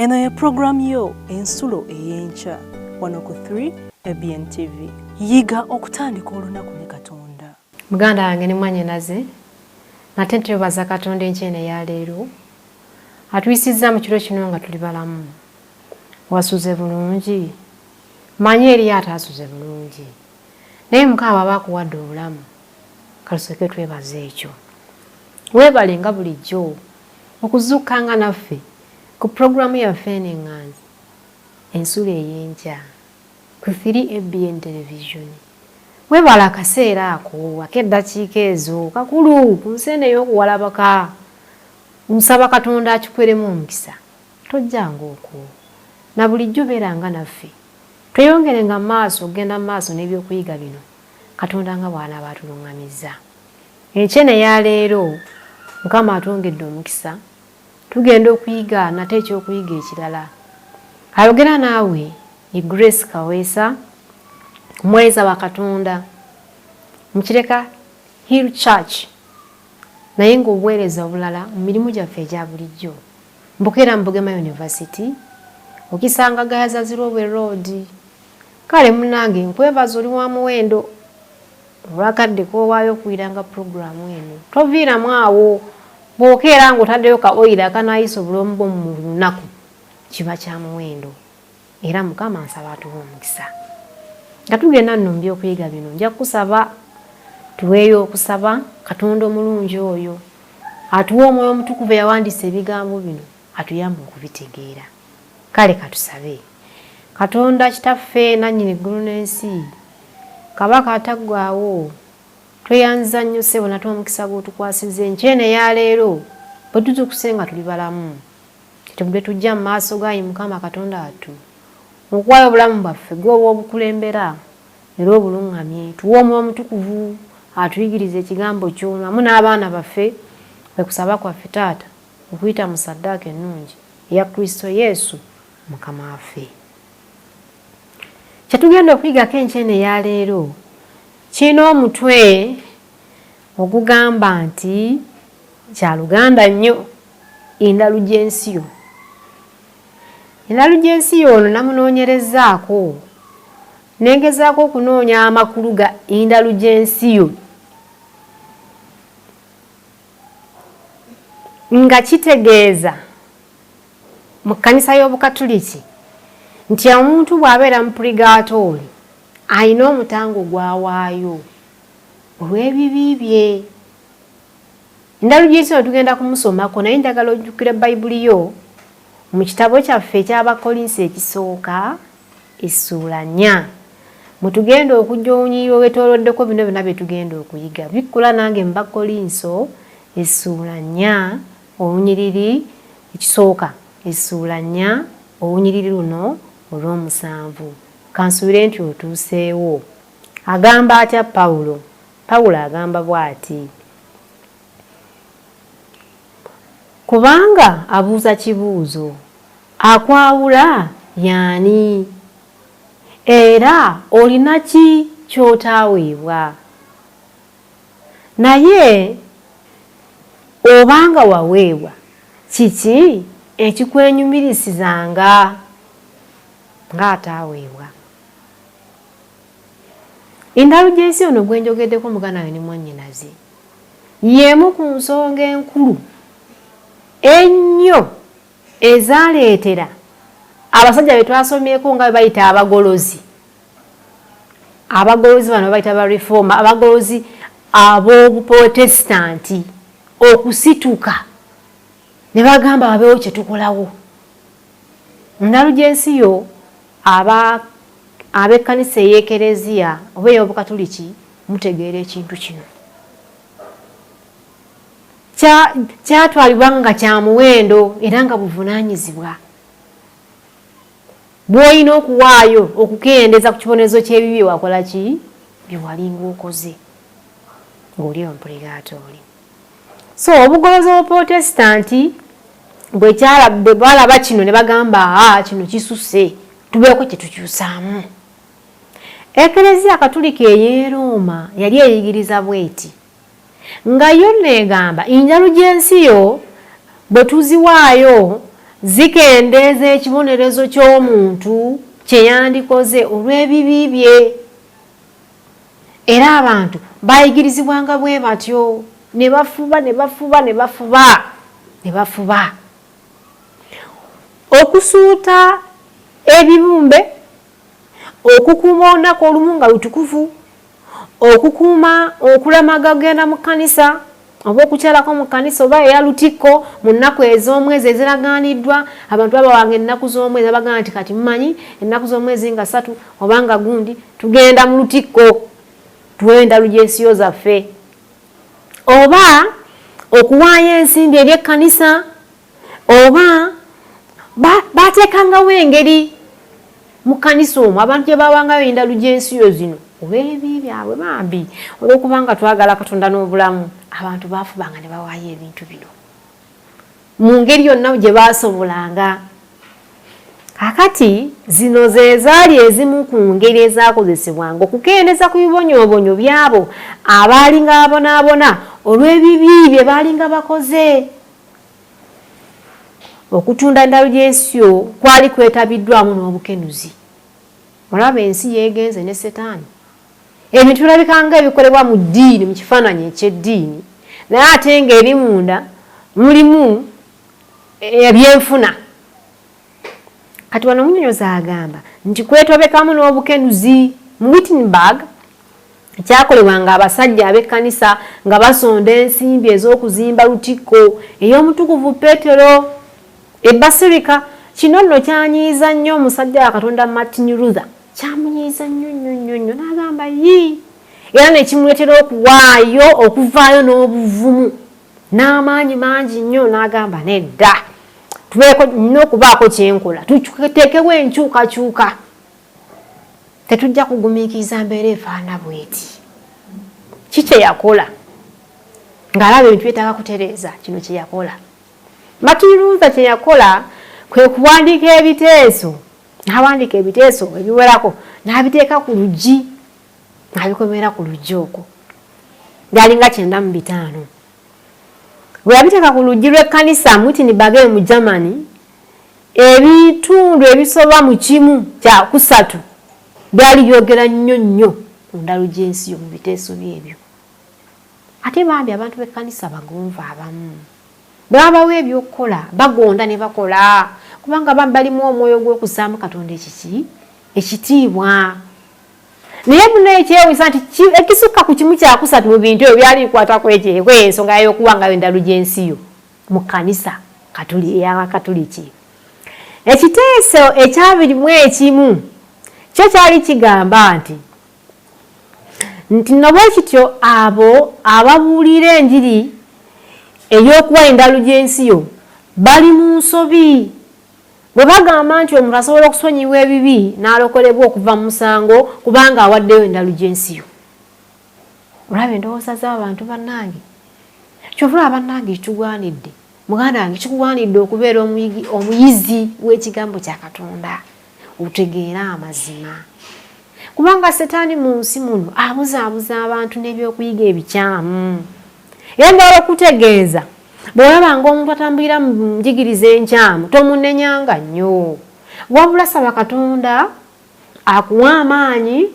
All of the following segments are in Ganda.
Eno ye pulogulaamu yo Ensulo ey'Enkya wano ku 3 ABN TV. Yiga okutandika olunaku ne Katonda. Muganda wange ne mwanyinaze, nate twebaza Katonda enkya eno eya leero atuyisizza mu kiro kino nga tuli balamu. Wasuze bulungi? Mmanyi eriyo ataasuze bulungi. Naye Mukama bw'aba akuwadde obulamu, katusooke twebaze ekyo. Weebale nga bulijjo okuzuukukanga naffe ku pulogulaamu yaffe eno eŋŋanzi, Ensulo Ey'enkya, ku 3ABN Television. Weebale akaseera ako ak'eddakiika ezo, kakulu ku nsi eno ey'okuwalabaka. Nsaba Katonda akikweremu omukisa. Tojjanga okwo. Na bulijjo beeranga naffe. Tweyongerenga mu maaso okugenda mu maaso n'ebyokuyiga bino, Katonda nga bw'anaaba atuluŋŋamizza. Enkya eno eya leero, Mukama atwongedde omukisa, tugenda okuyiga nate eky'okuyiga ekirala. Ayogera naawe ye Grace Kaweesa, omuweereza wa Katonda mu Kireka Hill Church, naye ng'obuweereza obulala mu mirimu gyaffe egya bulijjo. Mbukeera mu Bugema University, okisanga Gayaza Zirobwe Road. Kale munange nkwebaza oli wa muwendo olw'akadde k'owaayo okuwuliranga pulogulaamu eno. Toviiramu awo, bw'okeera ng'otaddeyo ka oyiro akanaayisa obulamu bwo mu lunaku kiba kya muwendo. Era Mukama nsaba atuwe omukisa. Nga tugenda nno mu by'okuyiga bino, nja kukusaba tuweeyo okusaba Katonda omulungi oyo atuwe Omwoyo Omutukuvu eyawandiisa ebigambo bino atuyambe okubitegeera. Kale katusabe. Katonda Kitaffe nannyini ggulu n'ensi, Kabaka ataggwaawo, tweyanziza nnyo ssebo nate omukisa gw'otukwasizza enkya eno eya leero bwe tuzuukuse nga tuli balamu. Kyetuvudde tujja mu maaso go ayi Mukama Katonda wattu, okuwaayo obulamu bwaffe ggwe oba obukulembera era obuluŋŋamye. Tuwe Omwoyo Omutukuvu atuyigirize ekigambo kyo wamu n'abaana baffe, kwe kusaba kwaffe Taata, okuyita mu ssaddaaka ennungi eya Kristo Yesu Mukama waffe. Kye tugenda okuyigako enkya eno eya leero kirina omutwe ogugamba nti kya luganda nnyo Indulgensiyo. Indulgensiyo ono namunoonyerezzaako ne ngezaako okunoonya amakulu ga indulgensiyo nga kitegeeza mu kkanisa y'Obukatuliki nti omuntu bw'abeera mu purigaatooli alina omutango gw'awaayo olw'ebibi bye. Indulgensiyo ono tugenda kumusomako naye njagala ojjukire Bayibuli yo mu kitabo kyaffe eky'Abakkolinso ekisooka essuula nnya mwe tugenda okujja olunyiriri olwetooloddeko bino byonna bye tugenda okuyiga. Bikkula nange mu Bakkolinso essuula nnya olunyiriri ekisooka essuula nnya olunyiriri luno olw'omusanvu. Kansuubire nti otuuseewo. Agamba atya Pawulo? Pawulo agamba bw'ati, Kubanga abuuza kibuuzo, akwawula y'ani? Era olina ki ky'otaaweebwa? Naye obanga waweebwa, kiki ekikwenyumirisizanga ng'ataaweebwa? Indulgensi ono gwe njogeddeko muganda wange ne mwannyinaze y'emu ku nsonga enkulu ennyo ezaaleetera abasajja be twasomyeko nga be bayita abagolozi. Abagolozi bano babayita ba reformer, abagolozi ab'obuprotestanti okusituka ne bagamba wabeewo kye tukolawo. Indulgensi yo Aba, ab'ekkanisa ey'ekereziya oba ey'Obukatuliki mutegeera ekintu kino. Kya, kyatwalibwa nga kya muwendo era nga buvunaanyizibwa bw'olina okuwaayo okukendeeza ku kibonerezo ky'ebibi bye wakola ki? Bye walinga okoze ng'oli eyo mu puligaatooli. So obugolozi obuprotesitanti bwe balaba kino ne bagamba aa kino kisuse tubeeko kye tukyusaamu. Ekereziya Katulika ey'e Rooma yali eyigiriza bw'eti nga yo nno egamba enjalu gy'ensi yo bwe tuziwaayo zikendeeza ekibonerezo ky'omuntu kye yandikoze olw'ebibi bye. Era abantu bayigirizibwanga bwe batyo, ne bafuba, ne bafuba, ne bafuba, ne bafuba okusuuta ebibumbe, okukuuma olunaku olumu nga lutukuvu, okukuuma okulamaga okugenda mu kkanisa oba okukyalako mu kkanisa oba eya lutikko mu nnaku ez'omwezi eziragaaniddwa. Abantu babawanga ennaku z'omwezi, babagamba nti kati mumanyi ennaku z'omwezi nga 3 oba nga gundi tugenda mu lutikko tuweyo endalujensiyo zaffe, oba okuwaayo ensimbi eri ekkanisa, oba bateekangawo engeri mu kkanisa omwo abantu gye bawangayo endalujensiyo zino olw'ebibi byabwe. Bambi olw'okubanga twagala Katonda n'obulamu, abantu baafubanga ne bawaayo ebintu bino mu ngeri yonna gye baasobolanga. Kakati zino ze zaali ezimu ku ngeri ezaakozesebwanga okukendeeza ku bibonyoobonyo by'abo abaalinga babonaabona olw'ebibi bye baalinga bakoze. Okutunda endalujensiyo kwali kwetabiddwamu n'obukenuzi. Olaba ensi yeegenze ne Setaani. Ebintu birabika nga ebikolebwa mu ddiini, mu kifaananyi eky'eddiini, naye ate ng'eri munda mulimu ebyenfuna. Kati wano omunyonyozi agamba nti kwetobekamu n'obukenuzi. Mu Wittenberg kyakolebwanga abasajja ab'ekkanisa nga basonda ensimbi ez'okuzimba lutikko ey'omutukuvu Petero e Basirika. Kino nno kyanyiiza nnyo omusajja wa Katonda Martin Luther, kyamunyiiza nnyo nnyo nnyo nnyo, n'agamba yii, era ne kimuleetera okuwaayo okuvaayo n'obuvumu n'amaanyi mangi nnyo, n'agamba nedda, tubeeko nina okubaako kyenkola, tuteekewo enkyukakyuka, tetujja kugumiikiriza mbeera efaanana bweti. Ki kye yakola ng'alaba ebintu byetaaga kutereeza? Kino kye yakola Martin Luther kye yakola kwe kuwandiika ebiteeso, n'awandiika ebiteeso ebiwerako n'abiteeka ku luggi, n'abikomera ku luggi okwo, byalinga 95. Bwe yabiteeka ku luggi lw'ekkanisa mu Wittenberg eyo mu Germany, ebitundu ebisoba mu 1/3 byali byogera nnyo nnyo ku ndalu gy'ensi yo mu biteeso byebyo. Ate bambi abantu b'ekkanisa bagonvu, abamu bwe babawa ebyokukola bagonda ne bakola, kubanga bambi balimu omwoyo gw'okussaamu Katonda ekiki ekitiibwa. Naye muno ekyewuunyisa nti ekisukka ku 1/3 mu bintu ebyo byali bikwatako ekyo ensonga y'okuwangayo endalu gy'ensi yo mu kkanisa ey'Abakatuliki. Ekiteeso eky'21 kyo kyali kigamba nti nno bwe kityo abo ababuulira enjiri ey'okuwa endalu gy'ensi yo bali mu nsobi bwe bagamba nti omuntu asobola okusonyiyibwa ebibi n'alokolebwa okuva mu musango kubanga awaddeyo endalu gy'ensi yo. Olaba endowooza z'abantu bannange, kyova olaba bannange kitugwanidde, muganda wange, kikugwanidde okubeera omuyizi w'ekigambo kya Katonda, otegeere amazima, kubanga Setaani mu nsi muno abuzaabuza abantu n'ebyokuyiga ebikyamu. Era njagala okutegeeza, bw'olaba ng'omuntu atambulira mu njigiriza enkyamu, tomunenyanga nnyo, wabula saba Katonda akuwa amaanyi,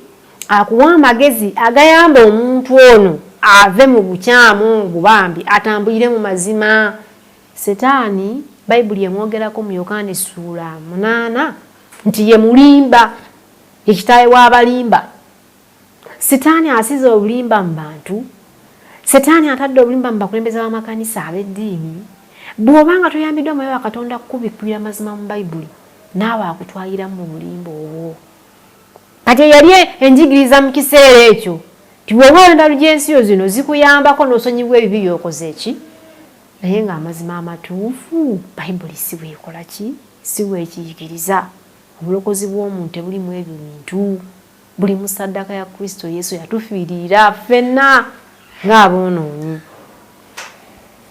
akuwa amagezi agayamba omuntu ono ave mu bukyamu obwo, bambi atambulire mu mazima. Setaani Bayibuli emwogerako mu Yokaana essuula 8 nti ye mulimba, ye kitaawe w'abalimba. Setaani asize obulimba mu bantu. Setaani atadde obulimba mu bakulembeze b'amakanisa ab'eddiini. Bw'oba nga toyambiddwa Mwoyo wa Katonda kukubikkulira mazima mu Bayibuli, naawe akutwaliramu mu bulimba obwo. Kati eyali enjigiriza mu kiseera ekyo nti bw'oba endalu gy'ensi yo zino zikuyambako n'osonyibwa ebibi by'okoze ki, naye ng'amazima amatuufu Bayibuli si bw'ekola ki, si bw'ekiyigiriza. Obulokozi bw'omuntu tebuli mu ebyo bintu, buli mu ssaddaaka ya Kristo Yesu yatufiirira ffenna ng'aboonoonyi.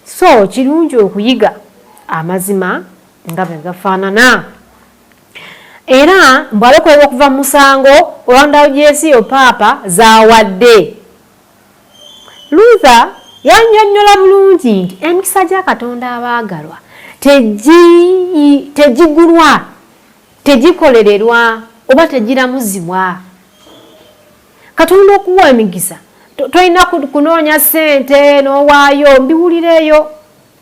So kirungi okuyiga amazima nga bwe gafaanana. Era mbu alokolebwa okuva mu musango olw'endalugyensiyo Paapa z'awadde. Luther yannyonnyola bulungi nti emikisa gya Katonda abaagalwa Tegigulwa, tegikolererwa oba tegiramuzibwa. Katonda okuwa emikisa tolina kunoonya ssente n'owaayo mbiwulireeyo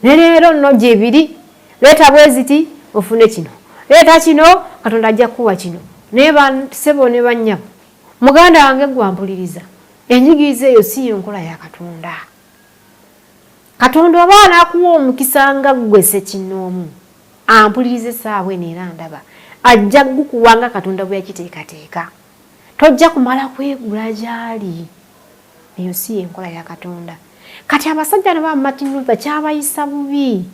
ne leero nno gyebiri, leeta bweziti ofune kino, leeta kino, Katonda ajja kukuwa kino. Naye basebo ne bannyabo, muganda wange gwampuliriza, enjigiriza eyo si y'enkola ya Katonda. Katonda oba anaakuwa omukisa nga ggwe ssekinnoomu ampuliriza essaawa eno era ndaba, ajja kugukuwa nga Katonda bwe yakiteekateeka. Tojja kumala kwegula gy'ali. Eyo si y'enkola ya Katonda. Kati abasajja bano ba Martin Luther kyabayisa bubi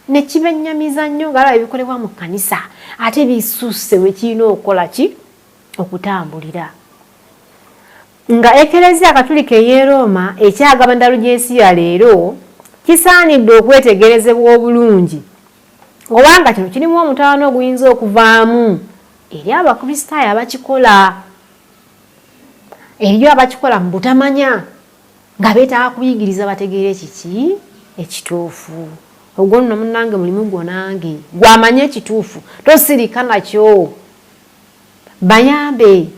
ne kibennyamiza nnyo nga balaba ebikolebwa mu kkanisa ate bisusse we kirina okukola ki? Okutambulira. Nga Ekelezia Katulika ey'e Rooma ekyagaba Ndalugyensiya leero, kisaanidde okwetegerezebwa obulungi obanga kino kirimu omutawaana oguyinza okuvaamu eri Abakristaayo abakikola, eriyo abakikola mu butamanya nga beetaaga kuyigiriza bategeere kiki ekituufu. Ogwo nno munnange mulimu gwo nange, gw'amanyi ekituufu tosirika nakyo, bayambe.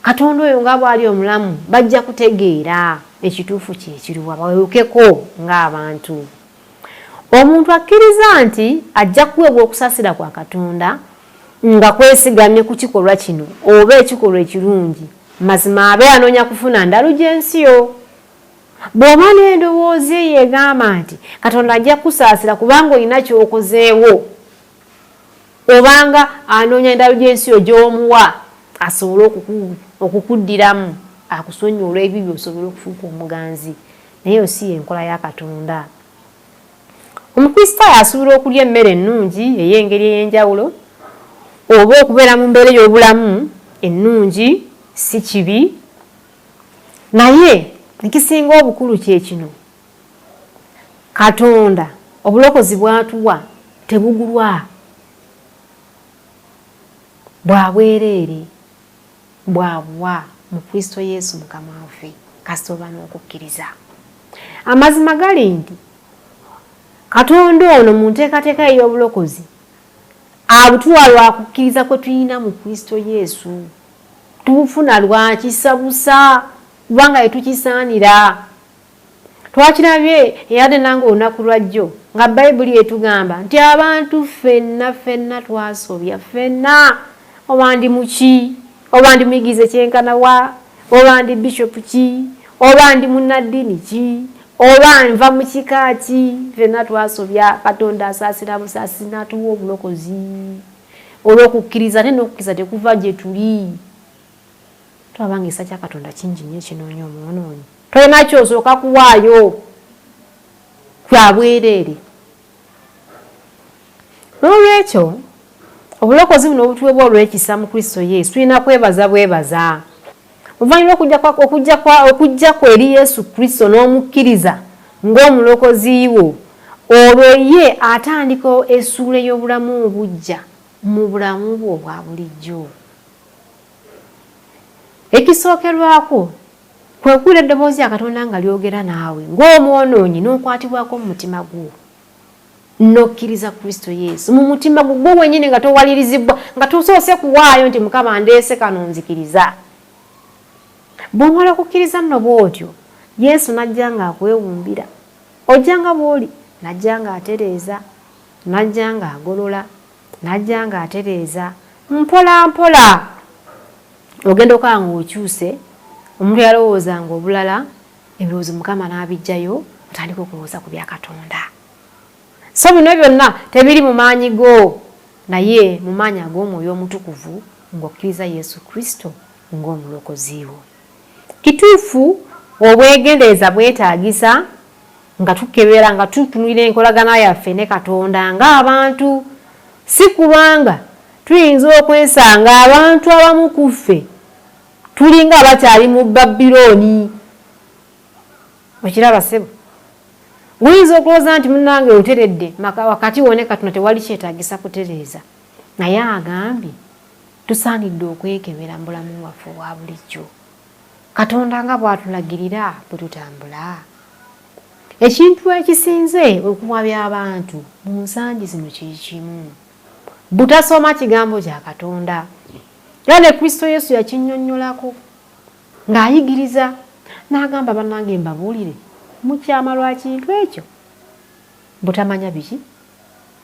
Katonda oyo nga bw'ali omulamu bajja kutegeera ekituufu kye kiruwa, bawewukeko ng'abantu. Omuntu akkiriza nti ajja kuweebwa okusaasira kwa Katonda nga kwesigamye ku kikolwa kino oba ekikolwa ekirungi, mazima abeera anoonya kufuna ndalu gy'ensiyo. Bw'oba n'endowooza eyo egamba nti Katonda ajja kukusaasira kubanga olina ky'okozeewo, obanga anoonya endalu gy'ensiyo gy'omuwa asobole okukuddiramu akusonyiwe olw'ebibi osobole okufuuka omuganzi. Naye eyo si y'enkola ya Katonda. Omukristaayo asuubira okulya emmere ennungi ey'engeri ey'enjawulo oba okubeera mu mbeera ey'obulamu ennungi si kibi, naye ekisinga obukulu kye kino, Katonda obulokozi bw'atuwa tebugulwa, bwa bwereere. Bw'abuwa mu Kristo Yesu Mukama waffe, kasita oba n'okukkiriza. Amazima gali nti Katonda ono mu nteekateeka ye ey'obulokozi abutuwa lwa kukkiriza kwe tulina mu Kristo Yesu. Tubufuna lwa kisa busa, kubanga tetukisaanira. Twakirabye eyadde nange olunaku lwajjo nga Bayibuli etugamba nti abantu ffenna ffenna twasobya ffenna, oba ndi muki, oba ndi muyigirize kyenkana wa, oba ndi bishop ki, oba ndi munnaddiini ki, oba nva mu kika ki, ffenna twasobya. Katonda asaasira busaasizi n'atuwa obulokozi olw'okukkiriza, ate n'okukkiriza tekuva gye tuli. Tulaba nga ekisa kya Katonda kingi nnyo ekinoonya omwonoonyi. Tolina ky'osooka kuwaayo, kya bwereere. N'olwekyo, obulokozi buno obutuweebwa olw'ekisa mu Kristo Yesu tulina kwebaza bwebaza. Oluvannyuma lw'okujja kwo eri Yesu Kristo n'omukkiriza ng'Omulokozi wo, olwo ye atandika essuula ey'obulamu obuggya mu bulamu bwo obwa bulijjo. Ekisookerwako, kwe kuwulira eddoboozi lya Katonda nga lyogera naawe ng'omwonoonyi n'okwatibwako mu mutima gwo n'okkiriza Kristo Yesu mu mutima gwo gwe wennyini nga towalirizibwa, nga tosoose kuwaayo nti Mukama ndeese kano nzikiriza. Bw'omala okukkiriza nno bw'otyo, Yesu n'ajja ng'akwewumbira. Ojja nga bw'oli, n'ajja ng'atereeza, n'ajja ng'agolola, n'ajja ng'atereeza mpola mpola. Ogenda okaba ng'okyuse, omuntu eyalowoozanga obulala, ebirowoozo Mukama n'abiggyayo, otandika okulowooza ku bya Katonda. So bino byonna tebiri mu maanyi go, naye mu maanyi ag'Omwoyo Omutukuvu ng'okkiriza Yesu Kristo ng'Omulokozi wo. Kituufu, obwegendereza bwetaagisa nga tukebera, nga tutunuulira enkolagana yaffe ne Katonda ng'abantu, si kulwa nga tuyinza okwesanga abantu abamu ku ffe tulinga abakyali mu Babilooni. Okiraba ssebo? Oyinza okulowooza nti munnange oteredde, wakati wo ne Katonda tewali kyetaagisa kutereeza. Naye agambye tusaanidde okwekebera mu bulamu bwaffe obwa bulijjo. Katonda nga bw'atulagirira bwe tutambula. Ekintu ekisinze okuwabya abantu mu nsangi zino kiri kimu, butasoma kigambo kya Katonda. Era ne Kristo Yesu yakinnyonnyolako ng'ayigiriza n'agamba, bannange mbabuulire, mukyama lwa kintu ekyo butamanya biki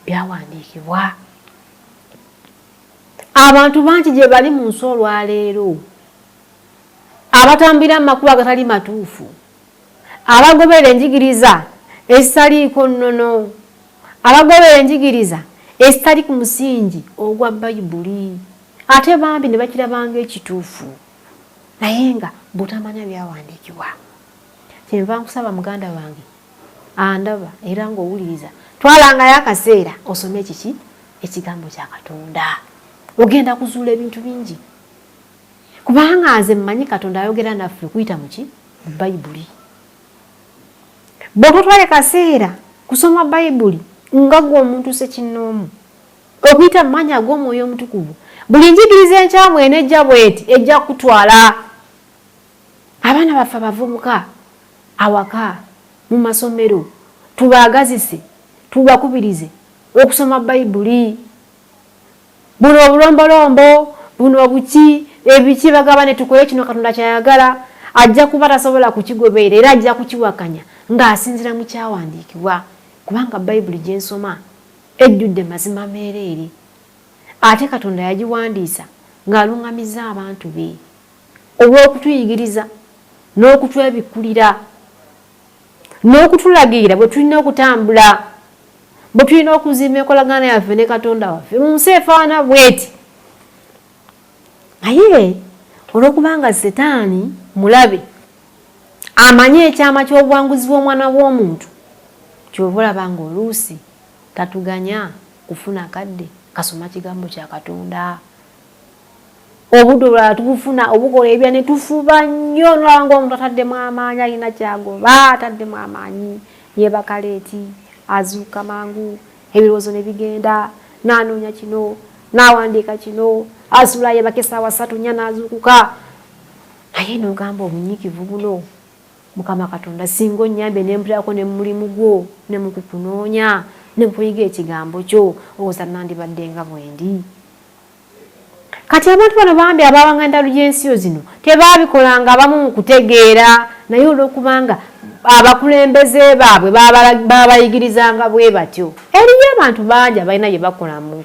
byawandiikibwa. Abantu bangi gye bali mu nsi olwaleero abatambulira mu makubo agatali matuufu, abagoberera enjigiriza ezitaliiko nnono, abagoberera enjigiriza ezitali ku musingi ogwa Bayibuli, ate bambi ne bakirabanga ekituufu, naye nga butamanya byawandiikibwa. Kyenva nkusaba muganda wange andaba era ng'owuliriza, twalangayo akaseera osome ekiki ekigambo kya Katonda, ogenda kuzuula ebintu bingi. Kubanga nze mmanyi Katonda ayogera naffe okuyita muki mu Bayibuli. Bw'ototwale kaseera kusoma Bayibuli nga ggwe omuntu ssekinnoomu, okuyita mu maanyi ag'Omwoyo Omutukuvu, buli njigiriza enkyamu enejja bw'eti ejja kukutwala. Abaana baffe abavubuka awaka, mu masomero, tubaagazise, tubakubirize okusoma Bayibuli. Buno obulombolombo, buno obuki, ebiki bagaba ne tukole kino Katonda ky'ayagala, ajja kuba tasobola kukigoberera era ajja kukiwakanya ng'asinziira mu kyawandiikibwa, kubanga Bayibuli gye nsoma ejjudde mazima meereere. Ate Katonda yagiwandiisa ng'aluŋŋamizza abantu be olw'okutuyigiriza n'okutwebikkulira n'okutulagirira bwe tulina okutambula, bwe tulina okuzimba enkolagana yaffe ne Katonda waffe mu nsi efaanana bw'eti. Naye olw'okubanga Setaani mulabe, amanyi ekyama ky'obuwanguzi bw'omwana w'omuntu, ky'ova olaba ng'oluusi tatuganya kufuna kadde kasoma kigambo kya Katonda. Obudde obulala tubufuna obukola ebya ne tufuba nnyo, nolaba ng'omuntu ataddemu amaanyi, alina kyagoba, ataddemu amaanyi, yeebaka leeti, azuuka mangu, ebirowoozo ne bigenda, n'anoonya kino, n'awandiika kino, asula yeebaka essaawa ssatu nnya n'azuukuka. Naye n'ogamba obunyiikivu buno, Mukama Katonda singa onnyambye ne mpulirako ne mu mulimu gwo, ne mu kukunoonya, ne mu kuyiga ekigambo kyo, olowooza nandibadde nga bwendi? Kati abantu bano bambi abaawanga endalugyensiyo zino tebaabikolanga abamu mu kutegeera, naye olw'okubanga abakulembeze baabwe baabayigirizanga bwe batyo. Eriyo abantu bangi abalina bye bakola mu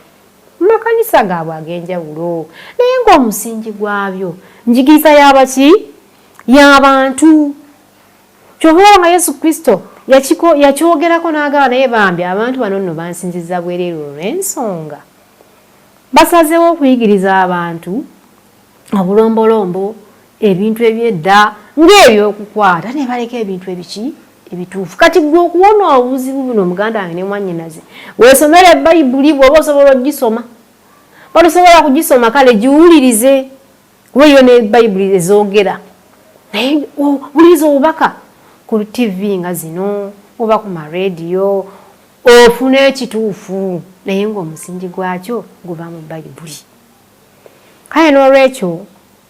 makanisa gaabwe ag'enjawulo, naye ng'omusingi gwabyo njigiriza y'abaki? Y'abantu. Kyova olaba nga Yesu Kristo yakyogerako n'agamba, naye bambi abantu bano nno bansinzizza bwereere olw'ensonga basazeewo okuyigiriza abantu obulombolombo, ebintu eby'edda ng'ebyokukwata, ne baleka ebintu ebiki ebituufu. Kati ggwe okuwona obuzibu buno, muganda wange ne mwannyinaze, weesomere Bayibuli bw'oba osobola ogisoma. Batosobola kugisoma, kale giwulirize, kuba yo ne Bayibuli ezoogera. Naye wuliriza obubaka ku ttivi nga zino oba ku marediyo, ofune ekituufu, naye ng'omusingi gwakyo guva mu Bayibuli. Kale n'olwekyo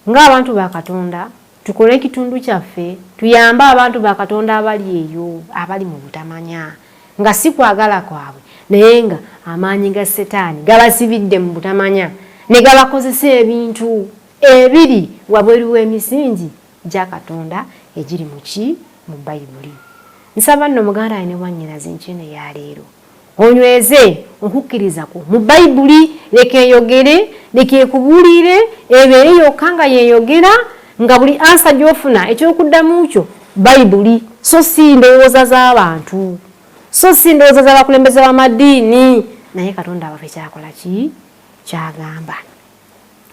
ng'abantu ba Katonda tukole ekitundu kyaffe tuyambe abantu ba Katonda abali eyo abali mu butamanya, nga si kwagala kwabwe, naye nga amaanyi ga Setaani gabasibidde mu butamanya ne gabakozesa ebintu ebiri wabweru w'emisingi gya Katonda egiri mu ki? Mu Bayibuli. Nsaba nno muganda wange ne mwannyinaze enkyeno eya leero onyweze okukkiriza kwo mu Bayibuli, leka eyogere, leka ekubuulire, ebeere yokka nga yeeyogera, nga buli ansa gy'ofuna eky'okuddamu kyo Bayibuli, so si ndowooza z'abantu, so si ndowooza z'abakulembeze b'amadiini, naye Katonda waffe kyakola ki? Ky'agamba.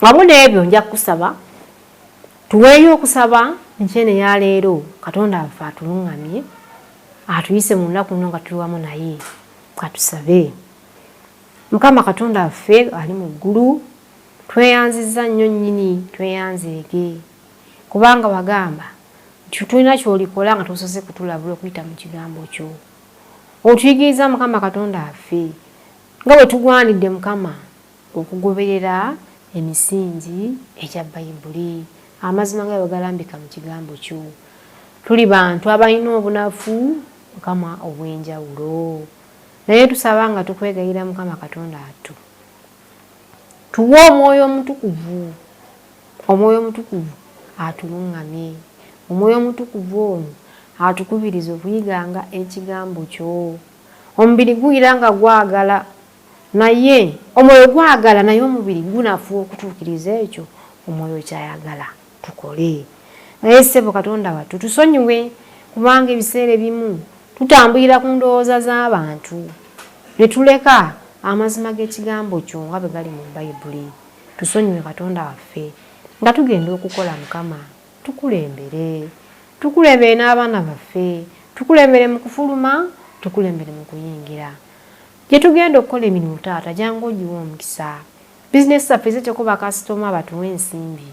Wamu n'ebyo nja kukusaba tuweeyo okusaba enkyene ya leero, Katonda waffe atuluŋŋamye, atuyise mu lunaku luno nga tuli wamu naye. Katusabe. Mukama Katonda waffe ali mu ggulu, tweyanzizza nnyo nnyini, tweyanzeege, kubanga wagamba nti tulina ky'olikola nga tosoose kutulabula okuyita mu kigambo kyo. Otuyigiriza Mukama Katonda waffe nga bwe tugwanidde Mukama okugoberera emisingi egya Bayibuli, amazima nga bwe galambika mu Kigambo kyo. Tuli bantu abalina obunafu, Mukama obw'enjawulo. Naye tusaba nga tukwegayirira Mukama Katonda atu tuwe Omwoyo Omutukuvu, Omwoyo Omutukuvu atuluŋŋamye, Omwoyo Omutukuvu ono atukubirize okuyiganga ekigambo kyo. Omubiri guyira nga gwagala, naye omwoyo gwagala, naye omubiri gunafuwa okutuukiriza ekyo omwoyo ky'ayagala tukole. Naye ssebo Katonda wattu tusonyiwe, kubanga ebiseera ebimu tutambulira ku ndowooza z'abantu ne tuleka amazima g'ekigambo kyo nga bwe gali mu Bayibuli. Tusonyiwe Katonda waffe nga tugenda okukola Mukama. Tukulembere. Tukulembere n'abaana baffe. Tukulembere mu kufuluma, tukulembere mu kuyingira. Gye tugenda okukola emirimu taata jangu ogiwe omukisa. Bizinesi zaffe ziteko bakasitoma batuwe ensimbi.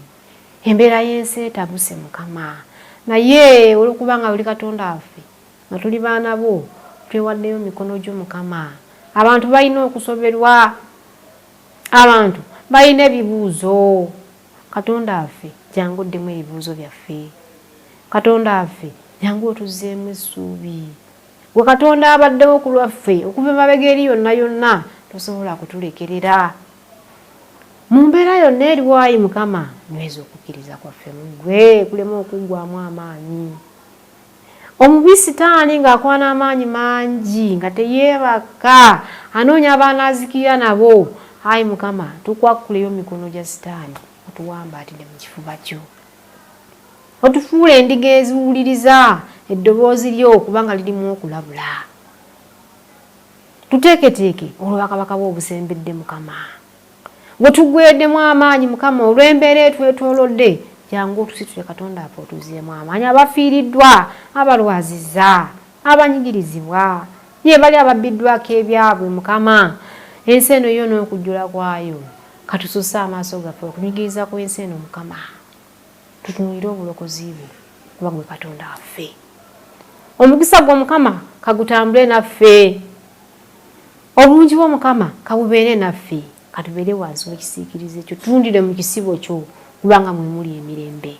Embeera y'ensi etabuse Mukama. Naye olw'okuba nga oli Katonda waffe, nga tuli baana bo, twewaddeyo mu mikono gyo Mukama. Abantu balina okusoberwa. Abantu balina ebibuuzo. Katonda waffe jangu oddemu ebibuuzo byaffe. Katonda waffe jangu otuzzeemu essuubi. Gwe Katonda abaddewo ku lwaffe okuva emabega eri yonna yonna, tosobola kutulekerera. Mu mbeera yonna eriwo ayi Mukama, nyweza okukkiriza kwaffe mu ggwe kuleme okuggwaamu amaanyi. Omubi Sitaani ng'akwana amaanyi mangi nga teyeebaka, anoonya abaanaazikirira nabo. Ayi Mukama, tukwakkuleyo mu mikono gya Sitaani, otuwambaatire mu kifuba kyo. Otufuule endiga eziwuliriza eddoboozi lyo kubanga lirimu okulabula. Tuteeketeeke olw'obwakabaka bwo obusembedde Mukama. Gwe tuggweeddemu amaanyi Mukama olw'embeera etwetoolodde, jangu otusitule Katonda waffe otuzzeemu amaanyi. Abafiiriddwa, abalwazizza, abanyigirizibwa, ye bali ababbiddwako ebyabwe Mukama, ensi eno yo n'okujjula kwayo, katususse amaaso gaffe okunyigiriza kw'ensi eno Mukama. Tutunuulire obulokozi bwo, kuba gwe Katonda waffe. Omukisa gwo Mukama kagutambule naffe. Obulungi bwo Mukama kabubeere naffe. Katubeere wansi w'ekisiikirize kyo, tutundire mu kisibo kyo, kubanga mwe muli emirembe.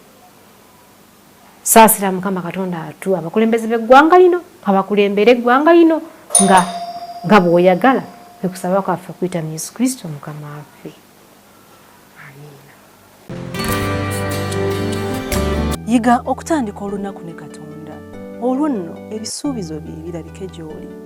Saasira Mukama Katonda atu abakulembeze b'eggwanga lino, kabakulembere eggwanga lino nga nga bw'oyagala. Kwe kusaba kwaffe okuyita mu Yesu Kristo Mukama waffe. Amiina. Yiga okutandika olunaku ne Katonda, olwo nno ebisuubizo bye birabike gy'oli.